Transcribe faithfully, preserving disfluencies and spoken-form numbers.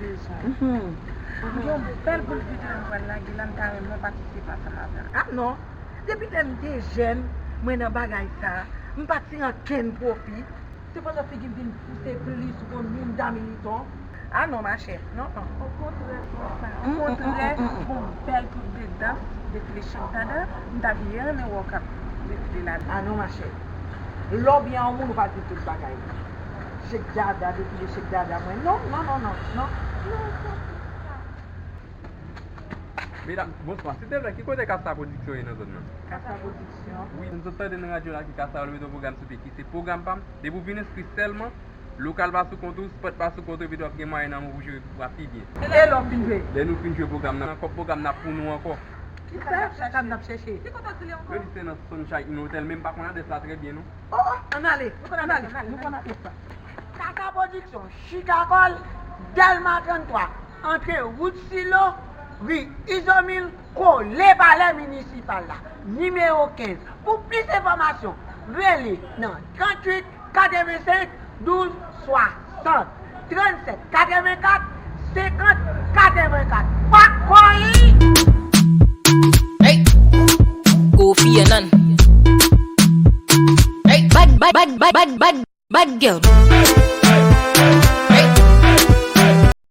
Bezwen. Yon bèl boul videyo m pral lage la, m ta renmen w patisipe ansanm avè m. Ah non. Depi lè m te jèn, mwen nan bagay sa, m pa t tiye ankenn pwofi. Sepandan figi m vin pouse plis gon moun da militon. Ah non, machè, non, non. Okontrè, kontrè, okontrè, gon bèl twoup de dans, defile Chèk Dada, m ta byen renmen wè w k ap defile ladan. Ah non, machè. Lè w byen an moun, ou pa di tout bagay. Chèk Dada, defile Chèk Dada, mwen, non, non, non, non, non. Medam, bonswa. Silvouplè, ki kote Kasta Pwodiksyon ye nan zòn nan? Kasta Pwodiksyon? Wi, nou sot tande nan radyo la ke Kasta yo mete yon pwogram sou pye ki se pwogram pa m. Depi w vin enskri sèlman, lokal pa sou kont ou, spòt pa sou kont ou, epi w ap gen mwayen nan men w pou jwe pou w ap pi byen. E lè w fin jwe? Lè nou fin jwe pwogram nan, kòb pwogram nan ap pou nou ankò. Kisa sa k ap chèche? Ki kote w di li ankò? Yo di se nan Sunshine Inn Hotel, men m pa konn adrès la trè byen non. Oh, oh, ann ale, ann ale, nou konn adrès la. Kasta Pwodiksyon, Chikakòl, Dèlma tranntwa, antre wout Silo, ri Izomil, kole palè minisipal la. Nimewo kenz. Pou plis enfòmasyon, rele nan tranntuit katrevensenk douz swasant, trannsèt katrevenkat senkant katrevenkat. Pakòl! Hey! Kofi Annan. Hey! Bad, bad, bad, bad, bad, bad, bad girl.